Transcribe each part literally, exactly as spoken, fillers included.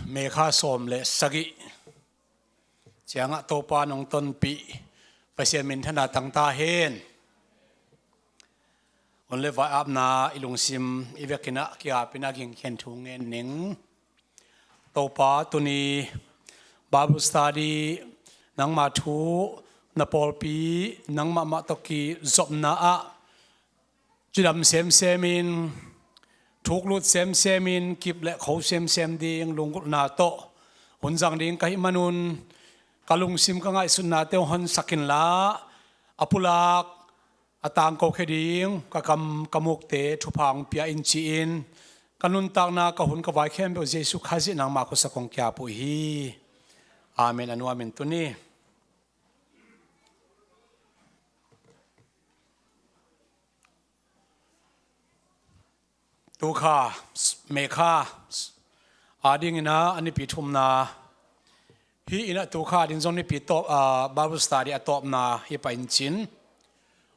May kha sawm le sagih ciangah Topa nong tonpih Pasian minthanna tangta hen. Hun le vai apna i lungsim i vekinah kiapinah gingkhen thu ngen ning. Topa, tuni Bible study, nangma thu, na pawlpi, nangmah mah tawh kizopna ah cidam semsem in, thuklut semsem in, kip le kho semsem ding lunggulhna tawh hun zang ding ka hih manun, ka lungsim ka ngaihsutnate hong honsak inla, a pulak a tangkokhia ding ka kam ka mukte thupha hong pia in ci-in, ka nuntakna, ka hun, ka vai khempeuh Jesuh Khazih nangma khuasa kong kiap uh hi. Amen. A nuam in tuni Tukha, May kha, a dinginah a nipi thumna hi inah, tukha a ding zong nipi tawp, ah, Bible study a tawpna hi pa in cin.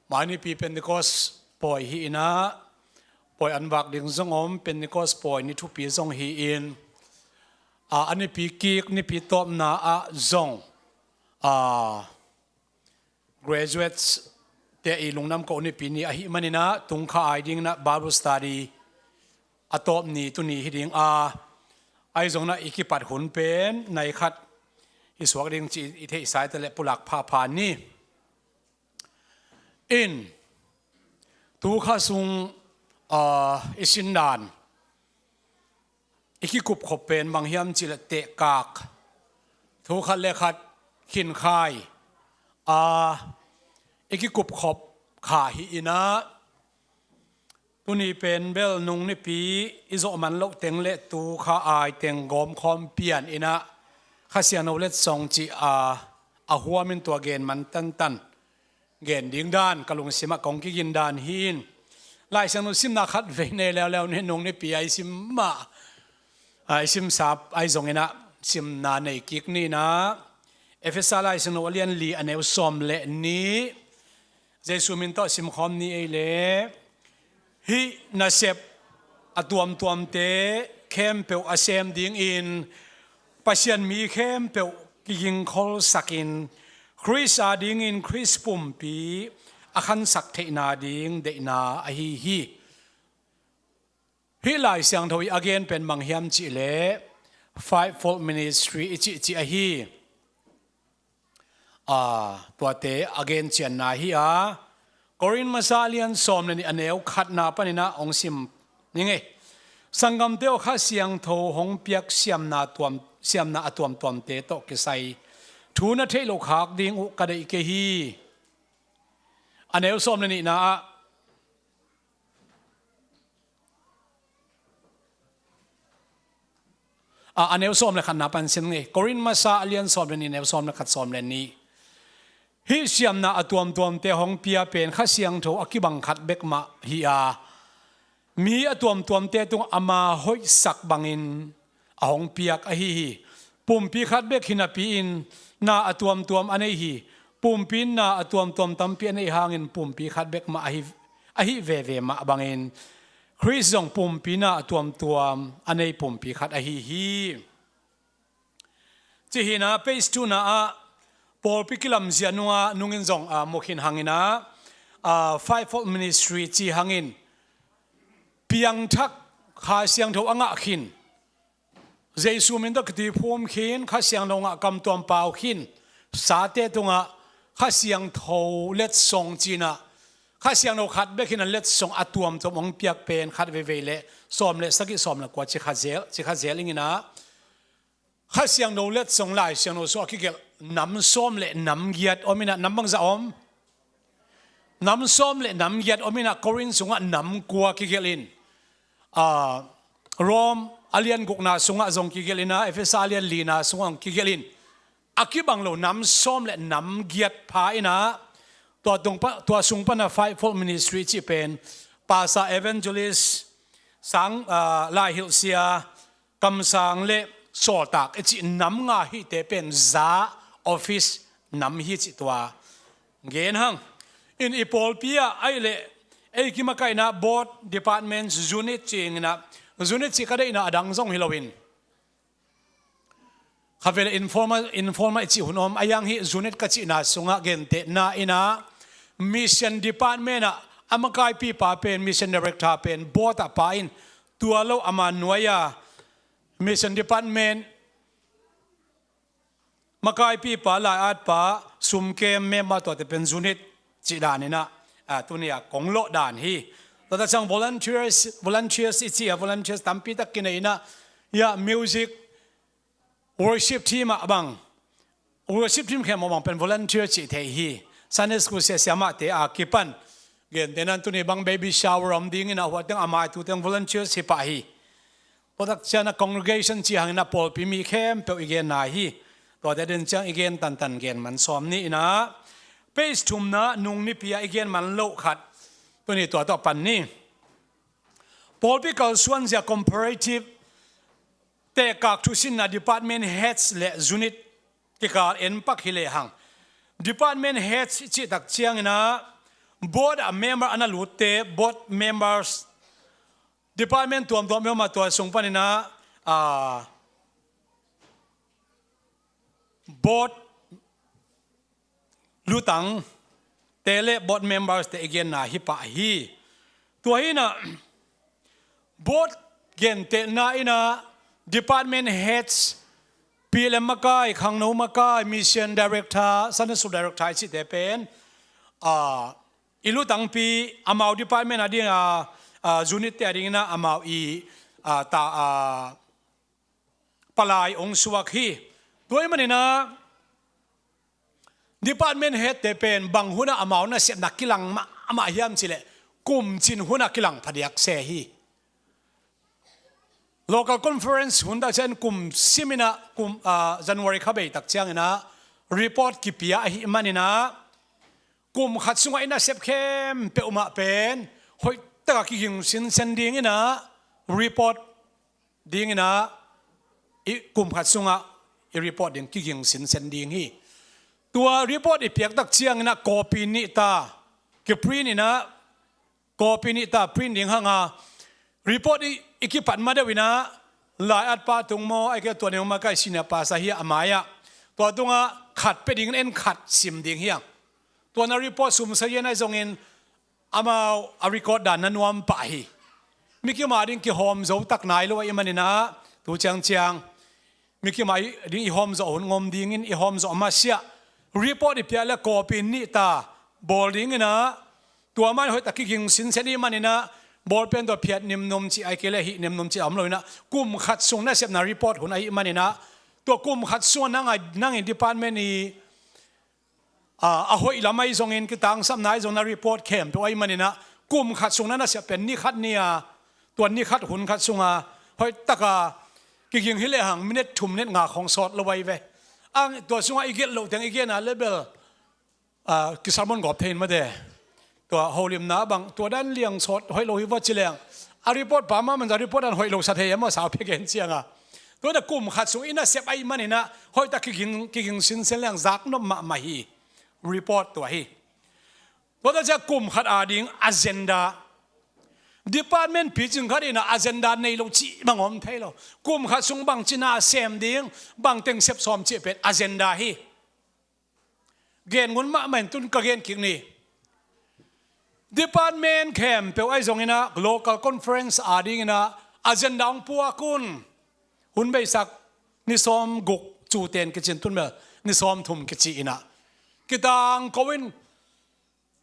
Mai nipi Pentecost pawi hi inah, pawi an vak ding zong om, Pentecost pawi ni thupi zong hi in, ah, a nipi kik, nipi tawpna ah zong, ah, graduates te i lungdam ko nipi ni ahih maninah, tungkha ai dinginah Bible study a tawp ni tuni hi ding a, ahi zonginah i kipat hun pen nai khat i suak ding ci i theihsa i ta le pulak phapha ni. In, tukha sung, ah, i sindan i kikupkhop pen bang hiam cih leh tehkak, thu khat le khat khinkhai a i kikupkhop kha hi inah, tuni pen bel nung nipi i zawh man loh teng le tukha ai teng gawmkhawm pian inah Kha Siangtho letsong cih a, a huamin tua gen man tantan gen ding dan ka lungsimah kong kigin dan hi in. Lai Siangtho simna khat vei nei leuleu ni, nung nipi a i sim mah, a i simsa ahi zonginah simna nei kik ninah, Efesa Lai Siangtho a lian li a neu sawm le nih, Jesuh min tawh simkhawm ni ei le. Hih nasep a tuamtuamte khempeuh a sem dingin Pasian mi khempeuh kigingkholsakin Khrist a dingin Khrist pumpi a khansak theihna ding deihna ahi hi. Hih Lai Siangtho i a gen pen bang hiam cih leh Fivefold Ministry i cihcih ahi. Aa, tuate a gen cianna hi a, Korin masa a lian sawm le nih a neu khatna paninah hong sim ning ei. Sanggamte aw, Kha Siangtho hong piak siamna tuam, siamna a tuamtuamte tawh kisai thu na theih loh khak ding uh ka deih kei hi. A neu sawm le nihna ah A, a neu sawm le khatna pan sim ngei. Korin masa a lian sawm le nih, neu sawm le khat, sawm le nih. Hih siamna a tuamtuamte hong pia pen Kha Siangtho a kibang khat bek mah hi a, mi a tuamtuamte tungah ama hoihsak bangin a hong piak ahi hi. Pumpi khat bek hi napi-in na a tuamtuam a nei hi. Pumpi in na a tuamtuam tampi a neih hangin pumpi khat bek mah ahi, ahi veve mah bangin Khrist zong pumpi na a tuamtuam a nei pumpi khat ahi hi. Cih hi inah, page two na ah pawlpi kilamzia nungah nungin zong, ah, mu khin hang inah, ah, Fivefold Ministry ci hangin piangthak Kha Siangtho a ngah khin, Jesuh min tawh kituiphum khin, Kha Siangtho ngah kamtuam pau khin sate tungah Kha Siangtho letsong ci inah, Kha Siangtho khat bek hi inah letsong a tuamtuam hong piak pen khat veivei le sawm le sagih, sawm le kua ci kha zel, ci kha zel ing inah, Kha Siangtho letsong Lai Siangtho sungah a kigelh nam sawm le nam giat om inah, nam bangzah om? Nam sawm le nam giat om inah, Korin sungah nam kua kigelh in, ah, Rom a lian gukna sungah zong kigelh inah, Efesa a lian lina sungah zong kigelh in, a kibang lo nam sawm le nam giat pha inah, tua tung pa, tua sung pana Fivefold Ministry cih pen Pastor, Evangelist, sang, ah, laihilhsia, kamsang le sawltak i cih nam nga hite pen za, office nam hi cih tua gen hang. In i pawlpi ah ahih leh ei kimakaihna board, departments, unit ci ing inah, unit cih ka deihna a dang zong hi loin, Khavele informal, informal i cih hun om a, hiang hih unit ka cihna sungah gentehna in ah mission department ah a makaipipa pen, mission director pen board ah pa in, tua lo ama nuai-a mission department makaipipa, lai-atpa, sumkem, member, tuate pen unit cih dan in ah, ah, tuni-a kong lawh dan hi. Tua tak ciang volunteers, volunteers i cih a, volunteers tampi tak kinei in ah, hiah music, worship team ah bang, worship team khempeuh bang pen volunteer cih theih hi. Sunday school siasia mahte a kipan, gentehna in tuni bang baby shower om ding in ah, hua teng a maitu teng volunteers hi pah hi. Tua tak ciang a congregation cih hangin a pawlpi mi khempeuh i genna hi. Tuate den ciang i gen tantan gen man sawm ni in ah, page thumna nung nipi-a i gen man loh khat, tuni tua tawh pan ni. Pawlpi kalsuanzia comparative tehkak thusinna department heads le unit kikal en pak hi lehang, department heads i cih tak ciangin ah board ah member a na lutte, board members, department tuamtuam i om a, tua sung panin ah, ah, board lutangte le board members te i genna hi pah hi. Tua hi in ah board gentehna in ah department heads, P L M makai, khangno makai, mission director, Sunday school director i cihte pen, ah, i lutangpi, amau department a ding a, ah, unit te a ding in ah amau i, ah, ta, ah, palai ong suak hi. Tua ahih manin ah department head te pen bang hun ah amau nasepna kilang mahmah hiam cih leh, kum cin hun ah kilang phadiak se hi. Local conference hun tak ciang kum sim in ah, kum, ah, January kha bei tak ciangin ah report kipia ahih manin ah, kum khat sungah i nasep khempeuh mah pen hoih tak a kiging sinsen ding in ah, report ding in ah, i kum khat sungah i report ding kiging sinsen ding hi. Tua report i piak tak ciangin ah copy nih ta, kiprint in ah, copy nih ta, print ding hang a, report i, i kipat ma deuh in ah, lai-atpa tung maw, ahih kei leh tua neu makai senior pastor hi a, a mai-ah, tua tungah khat pia ding in en khat sim ding hi hang. Tua na report sum sa hian ahi zongin amau a record dan na nuam pah hi. Mi kim a ding kihawm zo tak nai lo ahih manin ah, tu ciangciang mi kim a ding i hawm zawh hun ngom dingin i hawm zawh masiah, report i piak le copy nih ta, bawl ding in ah, tua mah in hoih tak kiging sinsen ahih manin ah, ball pen tua phiat nimnum cih, ahih kei leh hih nimnum cih a om lo in ah, kum khat sung nasepna report hun ahih manin ah, tua kum khat sungah nang a, nang in department i, a, a hoih lam ahi zongin, kitangsapna ahi zong, na report khempeuh ahih manin ah, kum khat sung na nasep pen ni khat ni a, tua ni khat hun khat sungah hoih tak a kiging hi lehang minute thum, minute nga khong sawt lo ahi ve. Ang tua sungah i gelh loh teng i gen a le bel, a, kisermon gawp thei in mate. Tua holimna bang, tua dan liang sawt hoih lo hi va ci leng, a report pa mah man zong a report dan hoih lo sa thei a maw, sau pia gen ciang a. Tua na kum khat sung i nasep ahih manin ah hoih tak kiging, kiging sinsen leng zak nop mahmah hi. Report tua hi. Tua ta ciang kum khat a ding agenda, department picing khat in ah agenda nei lo cih bang om thei lo. Kum khat sung bang ci na sem ding, bang teng sep sawm cih pen agenda hi. Gen ngun mahmah in tun ka gen kik ni. Department khempeuh ahi zongin ah local conference a ding in ah agenda hong puak un. Hun beisak ni sawm guk, Cu Ten kici in, tun bel ni sawm thum kici in ah, kitangko in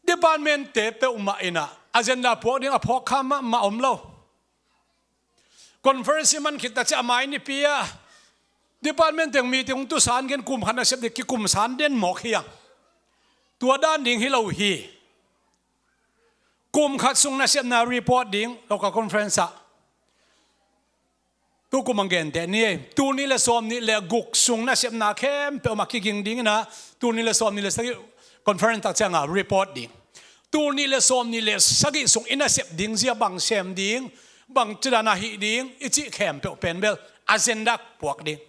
department te peuhmah in ah agenda puak ding a phawk kha mahmah om lo. Conference i man khit ta ciang a mai nipi ah department teng meeting hong tu san gen, kum khat nasep ding kikum san den mawk hi hang. Tua dan ding hi lo hi. Kum khat sung nasepna report ding local conference ah, tu kum ang genteh ni ei, tul nih le sawm nih le guk sung nasepna khempeuh mah kiging ding in ah, tul nih le sawm nih le sagih conference tak ciang a report ding. Tul nih le sawm nih le sagih sung i nasep ding zia bang sem ding, bang ci dan a hih ding i cih khempeuh pen bel agenda puak ding.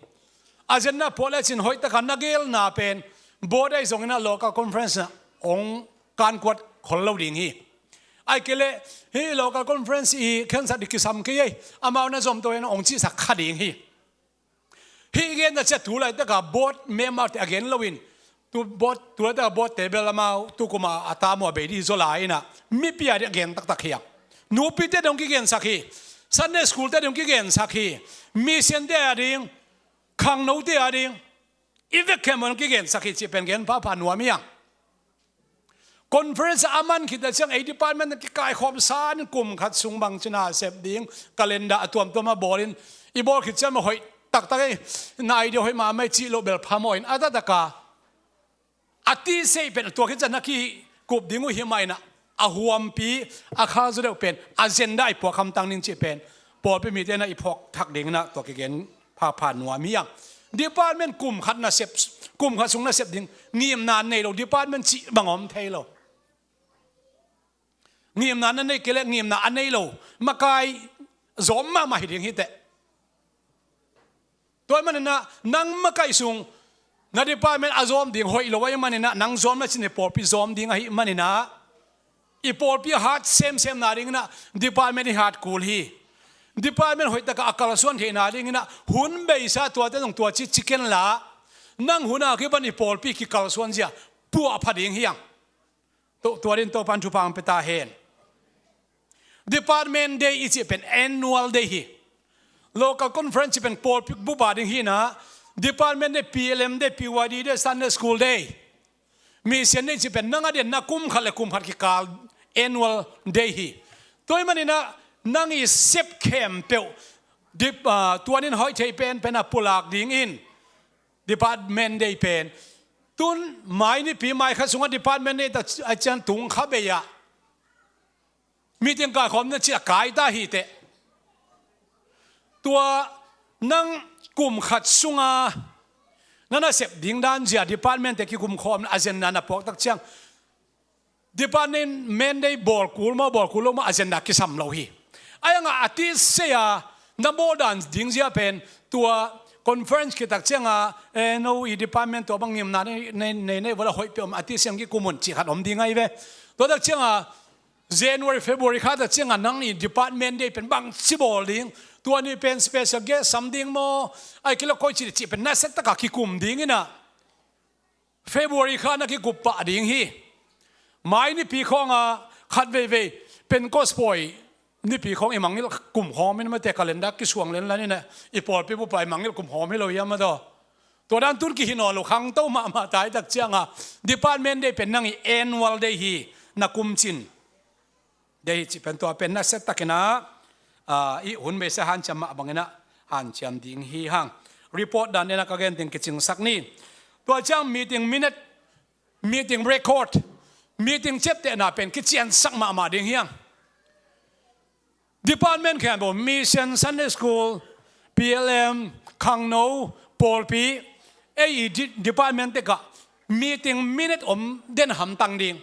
Agenda puak le cin hoih tak a na gelna pen board ahi zongin ah local conference ah hong kankuat khol lo ding hi. Ahih kei leh hih local conference i khensat ding kisam kei ei, amau na zom to in hong cihsak kha ding hi. Hih gen a cia tu laitaka board member te a gen loin, tu board, tu laitaka board te bel amau tu kuma a tam uh a bei dih zaw lai inah mipi a dih a gen taktak hi a. Nupite dong kigensak hi. Sunday school te dong kigensak hi. Mission te a ding, khangno te a ding, i vek khempeuh dong kigensak hi cih pen gen phapha nuam hi a. Conference a man khit a ciang ei department a kikaikhawm san kum khat sung bang cina sep ding, calendar a tuamtuam a bawlin, i bawl khit ciang a hoih taktak ei, na idea hoih mahmah ei cih loh bel phamawhin a taktak a, a tihseih pen tua khit ciang na kikup ding uh hi mah inah, a huampi a kha zaw deuh pen agenda i puak hamtang ding cih pen pawlpi mite na i phawk thak ding inah tua kigen phapha nuam hi a. Department kum khat na sep, kum khat sung na sep ding ngimna nei lo department cih bang om thei lo. Ngimna na nei kei leh ngimna a nei lo makai zawm mahmah hi ding hi teh. Tua ahih maninah nang makai sung na department a zawm ding hoih lo ahih maninah nang zawm na cin i pawlpi zawm ding ahih maninah i pawlpi a hat semsem nadinginah department i hat kul hi. Department hoih takah a kalsuan theih nadinginah hun beisa tuate zong tua ci ci ken la, nang hun a kipan i pawlpi kikalsuan zia puah pha ding hi ang. Tua din Topan thupha ang pia ta hen. Department day i cih pen annual day hi. Local conference i pen pawlpi bup a ding hi inah, department day, P L M day, P Y D day, Sunday school day, mission day i cih pen nang a dian na kum khat le kum khat kikal annual day hi. Tua ahih maninah nang i sep khempeuh dip, ah, tuanin hoih thei penpen a pulak dingin department day pen tun mai nipi mai khat sungah department day ta a cian tung kha bei ah meeting kaikhawm na cih a kai ta hi teh. Tua nang kum khat sunga na na sep ding dan zia department te kikumkhawm agenda na puak tak ciang department day bawl kul maw bawl kul lo maw agenda kisam lo hi. Ai angah a tihseih a na bawl dan ding zia pen tua conference kitak cianga, eh, no i department tua bang ngimna nei nei nei vala hoih pia om a tihsiang kikumun cih khat om ding ahi ve. Tua tak cianga January, February kha ta cianga nang i department day pen bangci bawl ding, tua ni pen special guest sam ding maw, ai kilo koi ci cih pen nasia taka kikum ding inah February kha na kikup pah ding hi. Mai nipi khawnga khat veivei Pentecost pawi nipi khawng i mangngilh kumkhawm in mate calendar kisuang lenlan inah i pawlpi bupa i mangngilh kumkhawm hi lo hiam a daw. Tua dan tun kihi nawn lo khangto mahmah tai tak cianga department day pen nang i annual day hi, na kum cin day hi cih pen tua pen nasia takinah, ah, i hun beisa hanciam mah banginah hanciam ding hi hang. Report dan inah ka gen ding kicingsak ni. Tua ciang meeting minute, meeting record, meeting ciaptehna pen kiciansak mahmah ding hi hang. Department khempeuh, mission, Sunday school, P L M, khangno, pawlpi, ei i di-, department tekah meeting minute om den hamtang ding.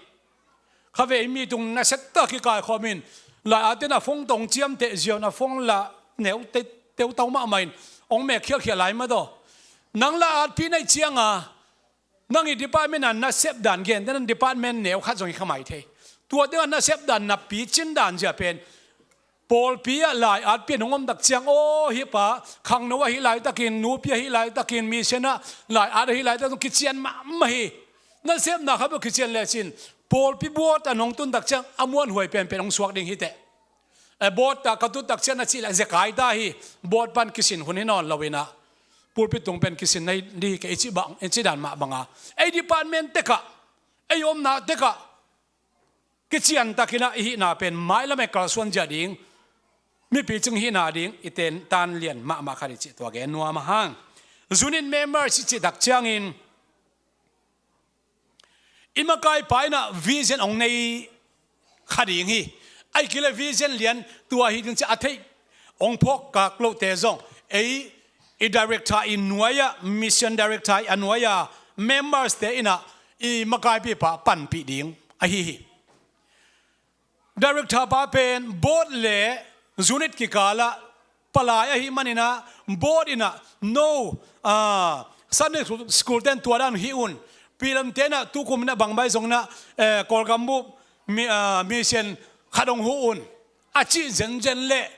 Khavei meeting nasia tak kikaikhawm in lai-at in a phone tawh hong ciamteh ziau in a phone la neu te-, teutau mahmah in hong mek khialkhial lai mah daw. Nang la-atpih na hih cianga nang i department a na sep dan gen te nang department neu khat zong hi kha mai thei. Tua tengah na sep dan na picin dan zia pen pawlpi ah lai-at pian hong om tak ciang aw hih pa khangno ahih laitakin nupi ahih laitakin mission ah lai-at ahih laitakin kician mahmah hi. Na sepna kha beuh kician lecin pawlpi buat a nong tun tak ciang a muanhuai penpen hong suak ding hi teh. Eh, board ah ka tut tak ciang na cih leh zekai ta hi. Board pan kisin hun hi nawn lo inah pulpit tung pen kisin na hi dih hi kei i cih bang, i cih dan mah banga ei department tekah, ei omna tekah kician takinah i hihna pen mailam ei kalsuan zia ding, mipi cing hihna ding i ten tan lian mahmah khat i cih tua gen nuam a hang. Unit member i cih tak ciangin i makaipa inah vision hong nei kha ding hi. Ahih kei leh vision lian tua hi ding ci a theih hong phawkkak lohte zong ei i director i nuai-ah, mission director i a nuai-a members te inah i makaipipa panpih ding ahi hi. Director pa pen board le unit kikalah palai ahih maninah board inah no, ah, Sunday school ten tua dan hih un, pilamte inah tukum inah bangbai zong inah, eh, Kawlgam bup mi-, ah, mission khat hong huh un a cih zenzen leh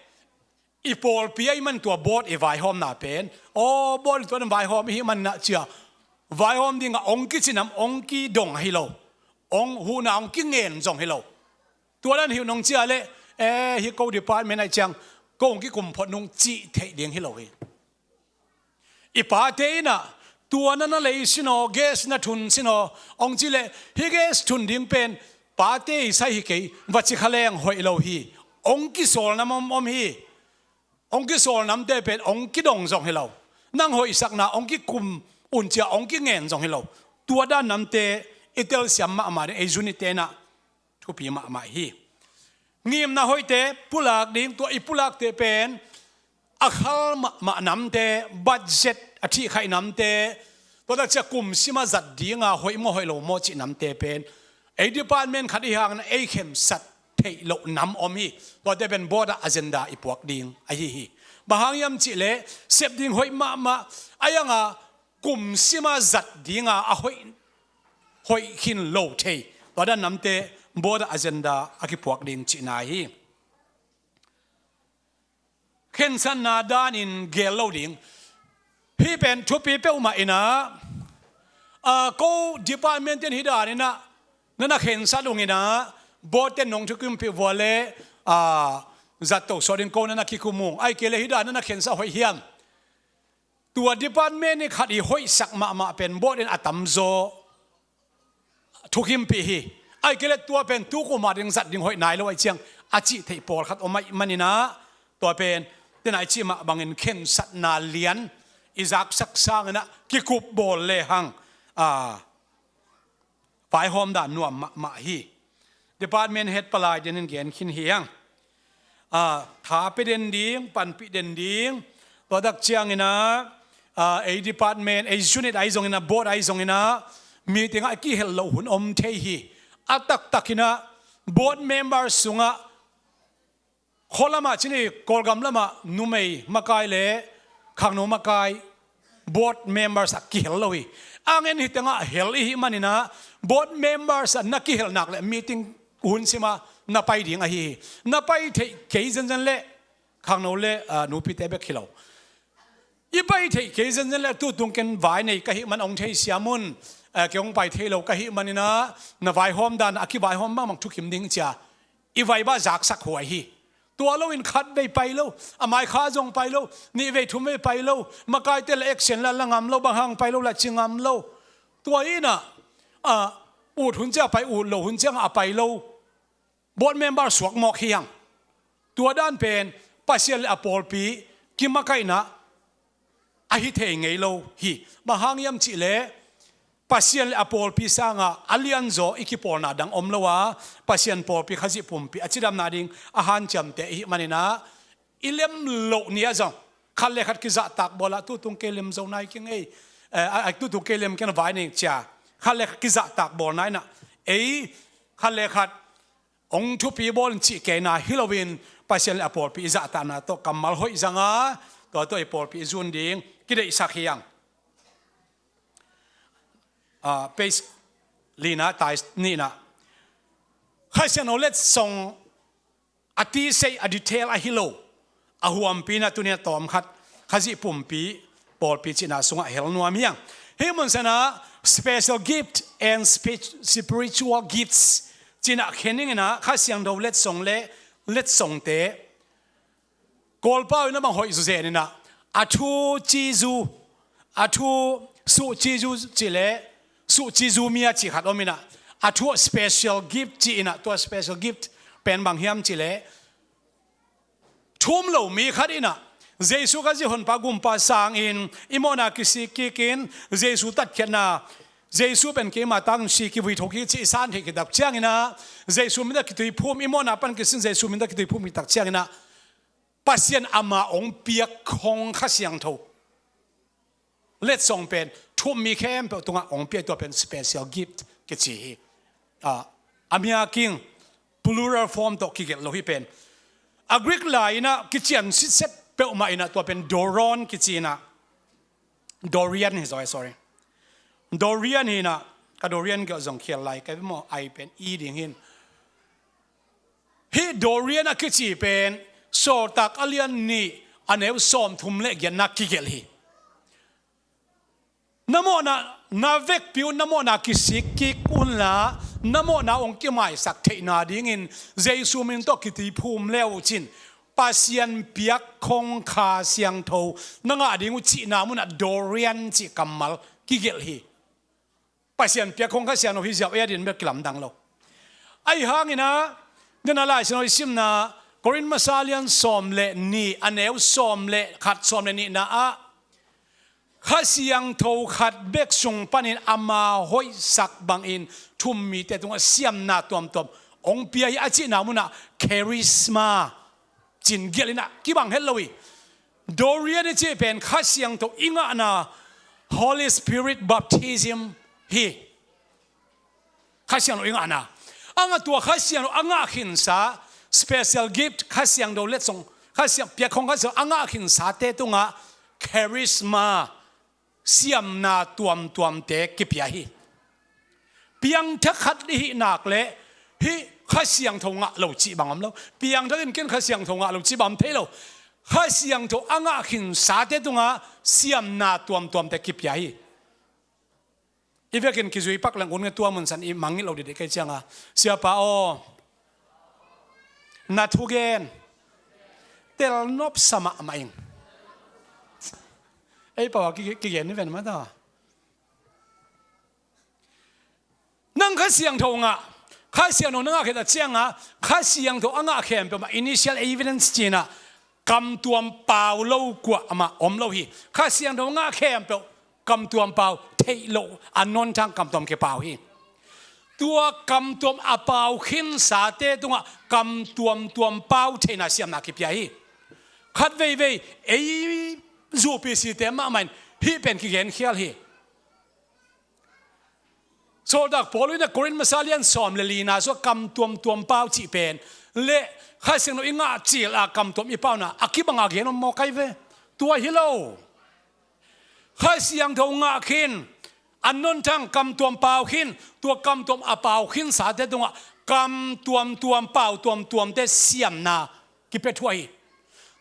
i pawlpi ahih man tua board i vaihawmna pen, aw, board i tuan vaihawm i hih man na cia, vaihawm dingah ong kicinam, ong kidong ahi lo, ong huhna ong kingen zong hi lo. Tua dan hi uh nong cia leh, eh, hi ko department ahih ciang ko ong kikum phot nung cih theih ding hi lo hi. I pate inah tua na na lei sinaw, gas na thun sinaw, ong ci leh hi gas thun ding pen pate i sai hi kei, va ci kha leng hoih lo hi. Ong kisawl nam om om hi. Ong kisawl namte pen ong kidong zong hi lo. Nang hoihsakna ong kikum un cia ong kingen zong hi lo. Tua dan namte i telsiam mahmah ding ei zunite inah thupi mahmah hi. Ngimna hoihte pulak ding, tua i pulakte pen a khal mahmah namte, budget a thihkhaih namte, tua tak cia kum sima zat dinga hoih maw hoih lo maw cih namte pen ei department khat i hangin ei khensat theih loh nam om hi. Tuate pen board ah agenda i puak ding ahi hi. Bang hang hiam cih leh sep ding hoih mahmah a ianga kum sima zat dinga a hoih, hoih khin lo thei, tua dan namte board ah agenda a kipuak ding cihna hi. Khensatna danin gel lo ding. Hih pen thupi peuhmah inah, a, ko department ten hi dan inah na na khensat ung inah, board ten nong thukimpih vua leh, a, zat to sawt in ko na na kikum ung. Ahih kei leh hi dan na na khensat hoih hiam? Tua department i khat i hoihsak mahmah pen board in a tamzaw thukimpih hi. Ahih kei leh tua pen tu kum a ding zat ding hoih nai lo ahih ciang a cih theih pawlkhat om ahih man inah, tua pen tenah i cih mah bangin khensatna lian i zaksak sang inah kikup bawl lehang, a, vaihawm dan nuam mahmah hi. Department head palai denin gen khin hi hang. A, tha pia den ding, panpih den ding. Tua tak ciang inah, a, ei department, ei unit ahi zong inah, board ahi zong inah, meeting ah kihel loh hun om thei hi. A taktak inah board member sungah, khua lamah cih ni, Kawlgam lamah numei makai le khangno makai board members ah kihel lo hi. A ngen hi tengah hel i hih man inah board members ah na kihel nak leh meeting hun sima na pai ding ahi hi. Na pai theih kei zenzen leh khangno le, a, nupite bek hi lo. I pai theih kei zenzen leh tutung ken vai nei ka hih man ong theisiam un, a, kei ong pai thei lo ka hih man inah na vaihawm dan a kivaihawm mahmah thukim ding cia i vai bah zaksak huai hi. Tua loin khat vei pai lo, a maikha zong pai lo, nih vei thum vei pai lo, makaite la action la la ngam lo, bang hang pai lo la ci ngam lo. Tua inah, a, ut hun ciang a pai, ut lo hun ciang a pai lo board member suak mawk hi hang. Tua dan pen Pasian le a pawlpi kimakaihna ahi thei ngei lo hi. Bang hang hiam cih leh Pasian le a pawlpi sangah a lianzaw i kipawlna dang om lo a, Pasian pawlpi Khazih pumpi a cidamna ding a hanciamte i hih man inah i lem loh ni ah zong khat le khat kizahtak bawl ah tutung kei lem zo nai keng ei, eh, a, a, tutung kei lem keng vai ning cia khat le khat kizahtak bawl nai inah ei khat le khat ong thupi bawl in cih kei na hi loin Pasian le a pawlpi i zahtakna tawh kammal hoih zanga tua tawh i pawlpi i zun ding kideihsak hi hang. A, page lina, tai nihna. Kha Siangtho letsong a tisei a detail ahi lo a huampi na tuni a tawm khat Khazih pumpi pawlpi cihna sungah hel nuam hi hang. Hih mun sanah special gift and spi-, spiritual gifts cihna khen ning inah Kha Siangtho letsong le letsongte Kawlpau inah bang hoih zuzen inah a thu cizu, a thu suh cizu cih leh suh cizu mi a cih khat om inah a thu special gift cih inah tua special gift pen bang hiam cih leh thu um lo mi khat inah Jesu Khazih honpa gumpa sangin i mawhna kisik kikin Jesu tatkhiatna, Jesu pen keima tangsi kivui tho kik cih i san theih khit tak ciang inah Jesu min tawh kituiphum, i mawhna pan kisin Jesu min tawh kituiphum khit tak ciang inah Pasian ama ong piak khong Kha Siangtho letsong pen thu um mi khempeuh tungah ong piak, tua pen special gift kici hi. A, a mia king plural form tawh kigelh lo hi pen. A Greek lai inah kician sitset peuhmah inah tua pen doron kici inah. Dorian hi zaw, sorry. Dorian hi inah, ka Dorian gelh zong khial lai ka maw, ai pen i ding hin. Hih dorian a kici pen Sawltak a lian nih, a neu sawmthum le giatna kigelh hi. Na mawhna, na vekpi un na mawhna kisik kik unla, na mawhna hong kimaisak theihna dingin Jesu min tawh kiti phum le uh cin, Pasian piakkhong Kha Siangtho na ngah ding uh cihna munah Dorian cih kammal kigelh hi. Pasian piakkhong Kha Siangtho hi ziau ei a din bek kilamdang lo. Ahi hangin ah, dena Lai Siangtho i simna, Korin masa lian sawm le nih, a neu sawm le khat, sawm le nihna ah, Kha Siangtho khat bek sung panin ama hoihsak bangin thum mite tungah siamna tuamtuam hong pia hi a cihna munah charisma cin gelh in ah kibang het lo hi. Dorian i cih pen Kha Siangtho i ngahna, Holy Spirit baptism hi. Kha Siangtho i ngahna. A ngah tua Kha Siangtho a ngah khinsa, special gift, Kha Siangtho letsong, Kha Siang, piakkhong Kha Siangtho a ngah khinsate tungah charisma, siamna tuamtuamte kipia hi. Piangthak khat i hih nak leh hih Kha Siangtho ngah lo cih bang om lo. Piangthak in ken Kha Siangtho ngah lo cih bang om thei lo. Kha Siangtho a ngah khinsate tungah siamna tuamtuamte kipia hi. I vekin kizui pak leng un nge tua mun san i mangngilh lo didih kei cianga, Siapa aw, na thugen telnop sa mahmah ing. Ei pau a ki, kigen ni ven mata. Nang Kha Siangtho ngah, Kha Siangtho na ngah khit a cianga, Kha Siangtho a ngah khempeuh mah initial evidence cina, kamtuam pau lo kuamah om lo hi. Kha Siangtho ngah khempeuh kamtuam pau theih loh, a nawn thang kamtuam kipau hi. Tua kamtuam a pau khinsate tungah kamtuam tuam pau theihna siamna kipia hi. Khat veivei ei U P C te mahmah in hih pen kigenkhial hi. Sawltak Paul in a Korin masa lian sawm le lina sua kamtuam tuam pau cih pen le Kha Siangtho i ngah cil a kamtuam i pauna a kibanga gen om maw kai ve? Tua hi lo. Kha Siangtho ngah khin, a nawn thang kamtuam pau khin, tua kamtuam a pau khinsate tungah kamtuam tuam pau tuamtuamte siamna kipia thuah hi.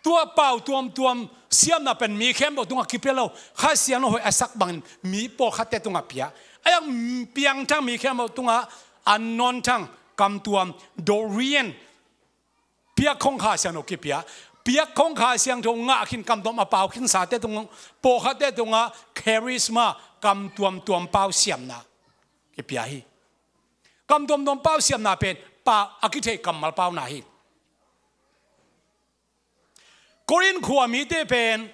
Tua pau tuamtuam siamna pen mi khempeuh tungah kipia lo. Kha Siangtho hoih a sak bangin mi pawlkhatte tungah pia. A yang piangthak mi khempeuh tungah a nawn thang kamtuam Dorian piakkhong Kha Siangtho kipia. Piakkhong Kha Siangtho ngah khin kamtuam a pau khinsate tung, pawlkhatte tungah charisma, kamtuam tuam pau siamna kipia hi. Kamtuam tuam pau siamna pen pau a kithei kammal pauna hi. Korin khua mite pen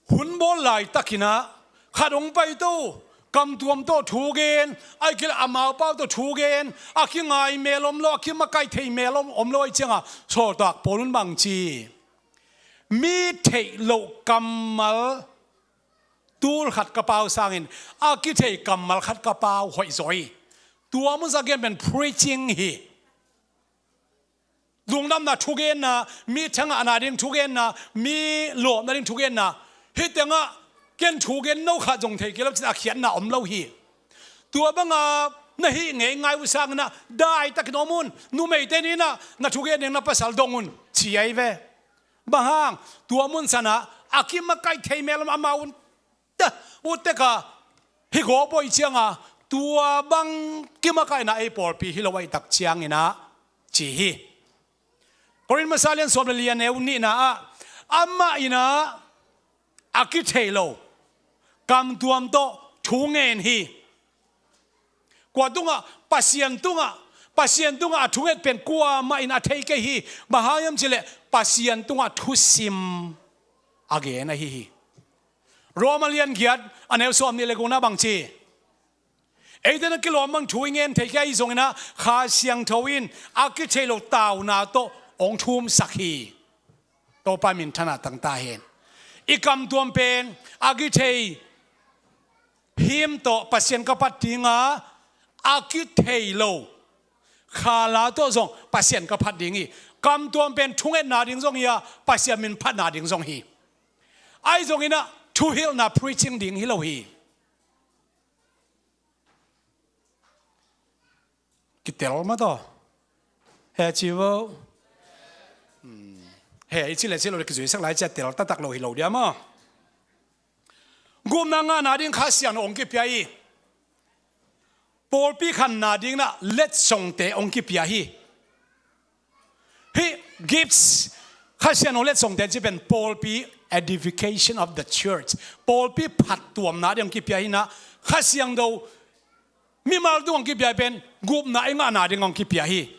hun bawl laitakin ah khat hong paito, kamtuam tawh thugen, a kilh amau pau tawh thugen, a kingai mel om lo, a kimakaih thei mel om, om lo ahi cianga Sawltak Paul in bang ci? Mi theih loh kammal tul khat ka pau sangin a kithei kammal khat ka pau hoih zaw hi. Tua mun sa gen pen preaching hi. Lungdamna thugenna, mi thangahna ding thugenna, mi lawpna ding thugenna. Hih tengah ken thugen no khat zong thei kei lo cin a khiatna om lo hi. Tua banga na hih ngei ngai uh sangin ah daitakin om un, numeite ni in ah na thugen ding na pasal dong un ci ahi ve. Bang hang, tua mun sanah a kimakaih thei mel om amau un ta, utteka hih gawp ahi cianga tua bang kimakaihna ei pawlpi hi lo ahih tak ciangin ah ci hi. Korin masa lian sawm le li a neu nihna ah amah in ah a kithei lo kamtuam tawh thu ngen hi. Kua tungah? Pasian tungah. Pasian tungah a thunget pen kuamah in a thei kei hi. Bang hang hiam cihleh Pasian tungah thusim a gen ahi hi. Roma lian giat a neu sawm nih le gukna bang ci? Eite na kilawm bang thu i ngen thei kei ahi zongin ah Kha Siangtho in a kithei lo tauna tawh hong thumsak hi. Topa minthanna tangta hen. I kamtuam pen a kithei him tawh Pasian ka phat dinga, a kithei lo khala tawh zong Pasian ka phat ding hi. Kamtuam pen thungetna ding zong hi a, Pasian min phatna ding zong hi. Ahi zongin ah thuhilhna preaching ding hi lo hi. Kitel mah tawh. He ci vo. Hmm. He, i ci le ci lo le kizuisak lai cia tel taktak lo hi lo dia maw? Gupna ngahna ding Kha Siangtho hong kipia hi. Pawlpi khanna dingin ah letsongte hong kipia hi. Hih gifts, Kha Siangtho letsongte ci pen pawlpi, edification of the church, pawlpi phattuamna ding hong kipia hi. Na Kha Siangtho mimal tung hong kipia pen gupna i ngahna ding hong kipia hi.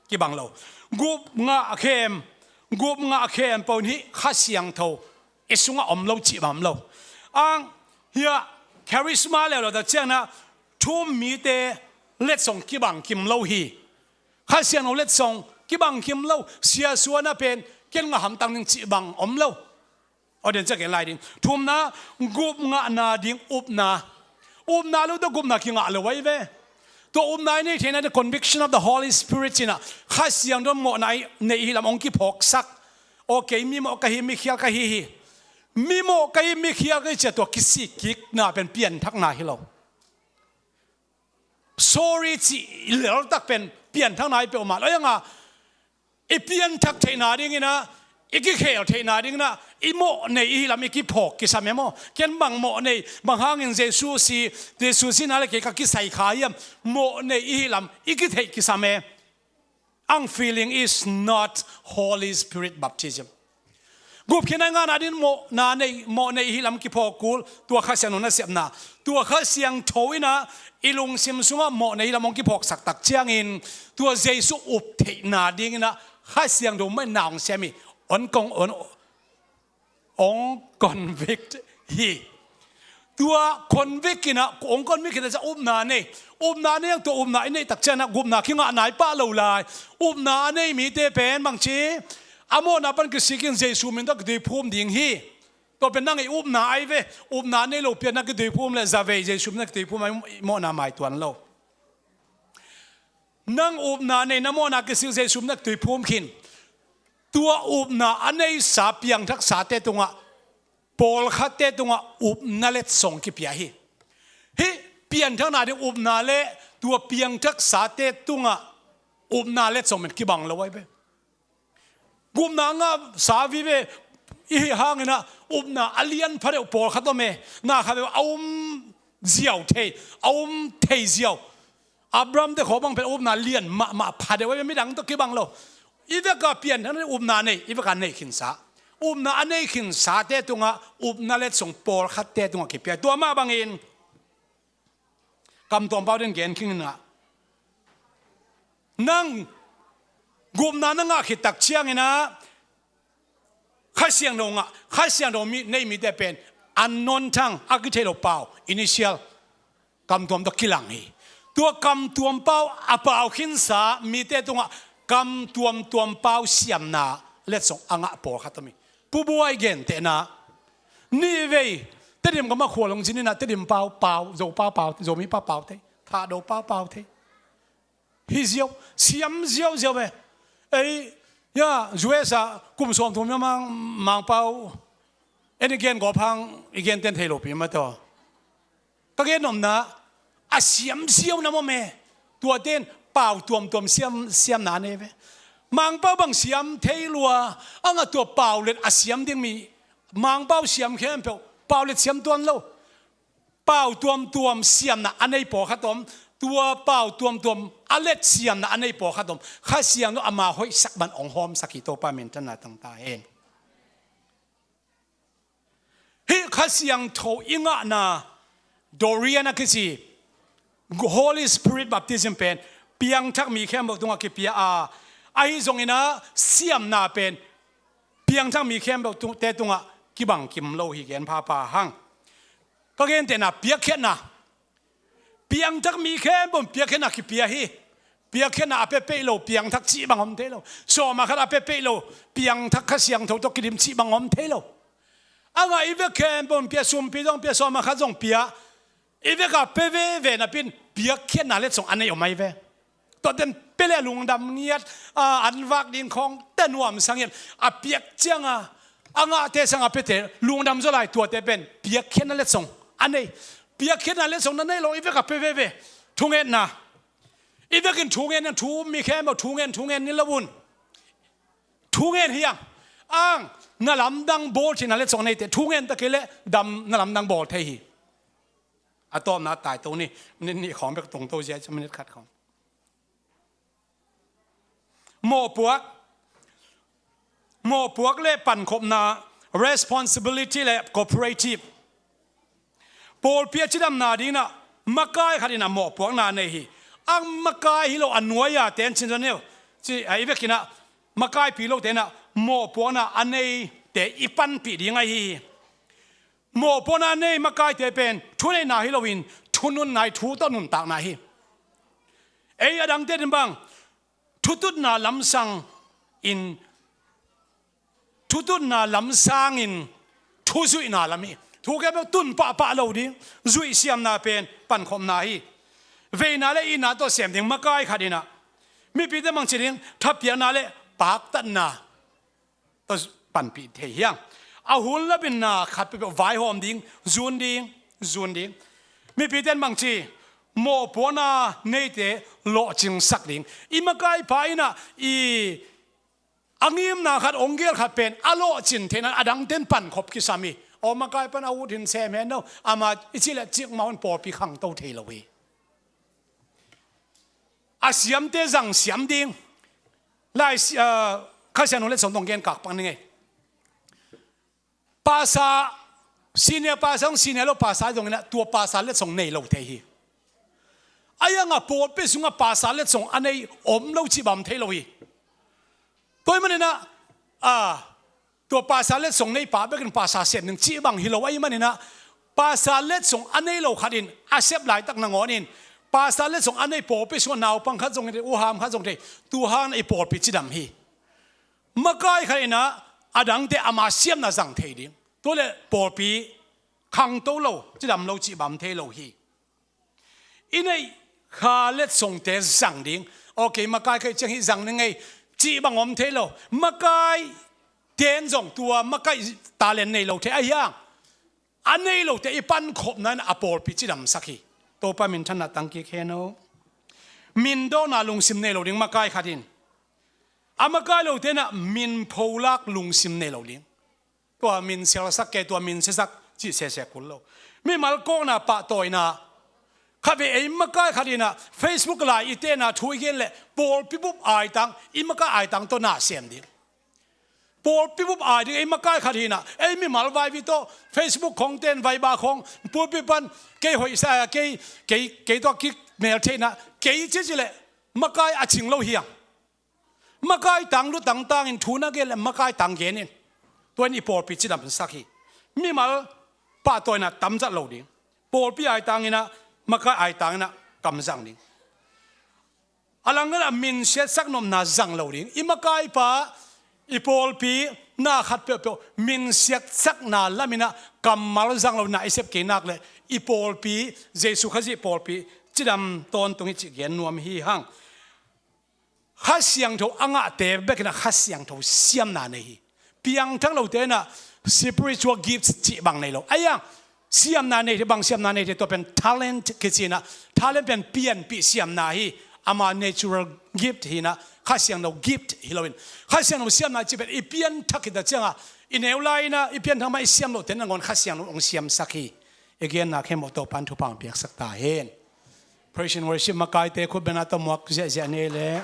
Kibang lo. Gup ngah khem, gup ngah khempeuh in hih Kha Siangtho i sungah om lo cih bang om lo. Ang hiah charisma leuleu ta ciangin ah thu-um mite letsong kibang kim lo hi. Kha Siangtho letsong kibang kim lo. Sia suan ah pen ken ngah hamtang ding cih bang om lo. Aw, den ciang ken lai ding. Thumna, gup ngahna ding upna. Upna lo tawh gupna kingah lo ahi ve. Tua upna i neih theihna, the conviction of the Holy Spirit ci-in ah Kha Siangtho mawhna i neih i hih lam hong kiphawksak. Aw, kei mimawh ka hi, mikhial ka hi hi. Mimawh ka hi, mikhial ka hi ci-a tua kisikkikna pen pianthakna hi lo. Sorry cih leltak pen pianthakna hi peuhmah lo. Ahi hang a, i pianthak theihna dingin ah, i kikhel theihna dingin ah, i mawhnei i hih lam i kiphawk kisam e maw? Ken bang mawhnei, bang hangin Jesu si, Jesu sihna le kei ka kisai kha hiam? Mawhnei i hih lam i kitheih kisam e. Ang feeling is not Holy Spirit baptism. Gupkhiatna i ngahna dingin mawhna nei, mawhnei i hih lam kiphawk kul, tua Kha Siangtho nasepna. Tua Kha Siangtho in ah i lungsim sungah mawhnei i hih lam hong kiphawksak tak ciangin, tua Jesu up theihna dingin ah Kha Siangtho mah in na hong sem hi. Hong kong, hong, hong convict hi. Tua convict in ah, hong convict in ah ciang upna nei. Upna nei, tua upna i neih tak ciangin ah gupna kingah nai pah lo lai. Upna a nei mite pen bangci, a mawhna pan kisik in Jesu min tawh kituiphum ding hi. Tua pen nang i upna ahi ve. Upna nei lo pi-in na kituiphum leh zavei Jesu min tawh kituiphum a, mawhna maituan lo. Nang upna nei, na mawhna kisik, Jesu min tawh kituiphum khin. Tua upna a neisa piangthaksate tungah, pawlkhatte tungah upna letsong kipia hi. Hih pianthakna ding upna le tua piangthaksate tungah upna letsong pen kibang lo ahi ve. Gupna ngahsa vive i hih hangin ah upna a lian pha deuh pawlkhat om e. Na khat beuh a um ziau thei, a um thei ziau. Abraham te khawng bang pen upna lian mahmah pha deuh ahi ve, midang tawh kibang lo. I vek a pianthakna upna nei, i vek a nei khinsa. Upna a nei khinsate tungah upna letsong pawlkhatte tungah kipia. Tua mah bangin Kam Tuam Pau den gen khin in ah, nang gupna na ngah khit tak ciangin ah Kha Siangtho ngah, Kha Siangtho mi, nei mite pen unknown tongue, a kithei lo pau, initial, Kam Tuam tawh kilang hi. Tua Kam Tuam Pau a pau khinsa mite tungah Kam Tuam Tuam Pau siamna letsong a ngah pawlkhat om hi. Pu Buai gentehna, nihvei Tedim gam ah khualzin in ah Tedim pau pau, Zo pau pau, Zomi pau pau thei, Thado pau pau thei. Hi ziau, siam ziauziau ve. Ei, ya, U S ah kum sawmthum a Mang, Mangpau en i gen gawp hang i genten thei lopi mah tawh. Ka gen nopna, a siam ziau na maw me. Tuate in pau tuamtuam siam, siamna nei ve. Mangpau bang siam thei lua, a ngah tua pau let a siam ding mi. Mangpau siam khempeuh, pau let siam tuan lo. Pau tuamtuam siamna a nei pawlkhat om, tua pau tuamtuam a let siamna a nei pawlkhat om. Kha Siangtho ama hoihsak bang hong hawmsak hi, Topa minthanna tang ta hen. Hih Kha Siangtho i ngahna, Dorian a kici, Holy Spirit baptism pen, piangthak mi khempeuh tungah kipia a, ahi zongin ah siamna pen, piangthak mi khempeuh tung, te tungah kibang kim lo hi gen phapha hang. Ka gentehna, piakkhiatna. Piangthak mi khempeuh piakkhiatna kipia hi. Piakkhiatna a pia peih lo piangthak cih bang om thei lo. Sawma khat a pia peih lo piangthak Kha Siangtho tawh kidim cih bang om thei lo. A ngah i vek khempeuh pia, sumpi zong pia, sawma khat zong pia. I vek a pia veve napi-in piakkhiatna letsong a nei om ahi ve. Tuate in pia leh lungdam ngiat, a, an vak ding khawng te nuamsa ngiat. A piak ciang a, a ngahte sang a piate lungdam zaw lai, tuate pen piakkhiatna letsong a nei. Piakkhiatna letsong na nei lo, i vek a pia veve. Thungetna. I vekin thungen, thu-um mi khempeuh thungen, thungen ni lo un. Thungen hi hang. Ang, na lamdang bawl thei na le cong nei te, thu ngen ta kei le dam na lamdang bawl thei hi. A tawpna tai to ni, minit nih khawng bek tung to zia, minit khat khawng. Mawhpuak, mawhpuak le pankhopna, responsibility le cooperative. Pawlpi a cidamna dingin ah makai khat in ah mawhpuakna nei hi. A makai hi lo a nuai-a ten cin zon neu ci a i vekin ah makaipi lo ten ah mawhpuakna a neite i panpih ding ahi hi. Mawhpuakna a nei makaite pen thuneihna hi loin thununna hi, thu tawh nuntakna hi. Ei a dangte din bang thututna lamsang in, thututna lamsangin thuzuihna lam hi. Thu kei bek tun pahpah lo ding, zuih siamna pen pankhopna hi. Veina le itna tawh sem ding makai khat in ah mipite mangci ding thapiakna le paktatna tawh panpih thei hi hang. A hun lapinna khat peuhpeuh vaihawm ding, zun ding, zun ding. Mipite in bangci mawhpuakna neite lawhcingsak ding. I makaipa in ah i a ngimna khat, ong gel khat pen a lawhcin theihna a dangten pankhop kisam hi. Aw makai pan a ut hin sem hen no, ama i cih le cikmah un pawlpi khangto thei lo hi. A siamte zang siam ding. Lai si-, ah, Kha Siangtho le sawm tong gen kak pang ni ngei. Pasa, senior pasa, senior lo pasa zongin ah tua pasa letsong nei lo thei hi. A iang a pawlpi sungah pasa letsong a nei om lo cih bang om thei lo hi. Tua ahih manin ah, ah, tua pasa letsong nei pa bekin pasa sem ding cih bang hi lo ahih manin ah, pasa letsong a nei lo khat in a sep laitak nangawn in pasa letsong a nei pawlpi sungah naupang khat zong hi thei, uham khat zong hi thei, tu hang i pawlpi cidam hi. Makai khat in ah a dangte ama siamna zang thei ding. Tua le pawlpi khangto lo, cidam lo cih bang om thei lo hi. I neih kha letsongte zang ding. Okay, makai kei ciang hih zang ni ngei cih bang om thei lo. Makai ten zong tua makai talent nei lo thei a hiang. A nei lote i pankhopna in a pawlpi cidamsak hi. Topa minthanna tangkik hen o. Mindawkna lungsim nei lo ding makai khat in. A makai lote in ah min pholak lungsim nei lo ding. Tua min selsak kei, tua min siasak cih sese kul lo. Mimal kawkna pahtawina. Khatvei ei makai khat in ah Facebook lai i tena thu i gen leh pawlpi bup aitang, i makai aitang tawh na sem ding. Pawlpi bup ai ding ei makai khat hi in ah, ei mimal vaivi tawh Facebook khong ten vaiba khong pulpi pan kei hoihsa, kei, kei, kei tawh kik mel theihna kei ci ci leh makai a cing lo hiang. Makai tang lu tangtangin thu na gen le makai tang genin. Tua in i pawlpi cidamsak hi. Mimal pahtawina tamzat lo ding. Pawlpi aitangin ah, makai aitangin ah kamzang ding. A langin ah minsiatsak nopna zang lo ding. I makaipa, i pawlpi na khat peuhpeuh minsiatsakna lamin ah kammal zang lo na i sep kei nak le i pawlpi, Jesu Khazih pawlpi cidam tawntung hi cih gen nuam hi hang. Kha Siangtho a ngahte bekin ah Kha Siangtho siamna nei hi. Piangthak lote in ah spiritual gifts cih bang nei lo. A iang siamna nei thei, bang siamna nei thei, tua pen talent kici in ah, talent pen pianpih siamna hi. Ama natural gift hi in ah, Kha Siangtho gift hi loin. Kha Siangtho siamna cih pen i pianthak hi ta ciangah, i neu lai in ah i pianthak mah i siam lote nangawn Kha Siangtho hong siamsak hi. I genna khempeuh Topa'n thupha hong piaksak ta hen. Praise and worship makaite khut bengna tawh muak ziahziah ni ei leh.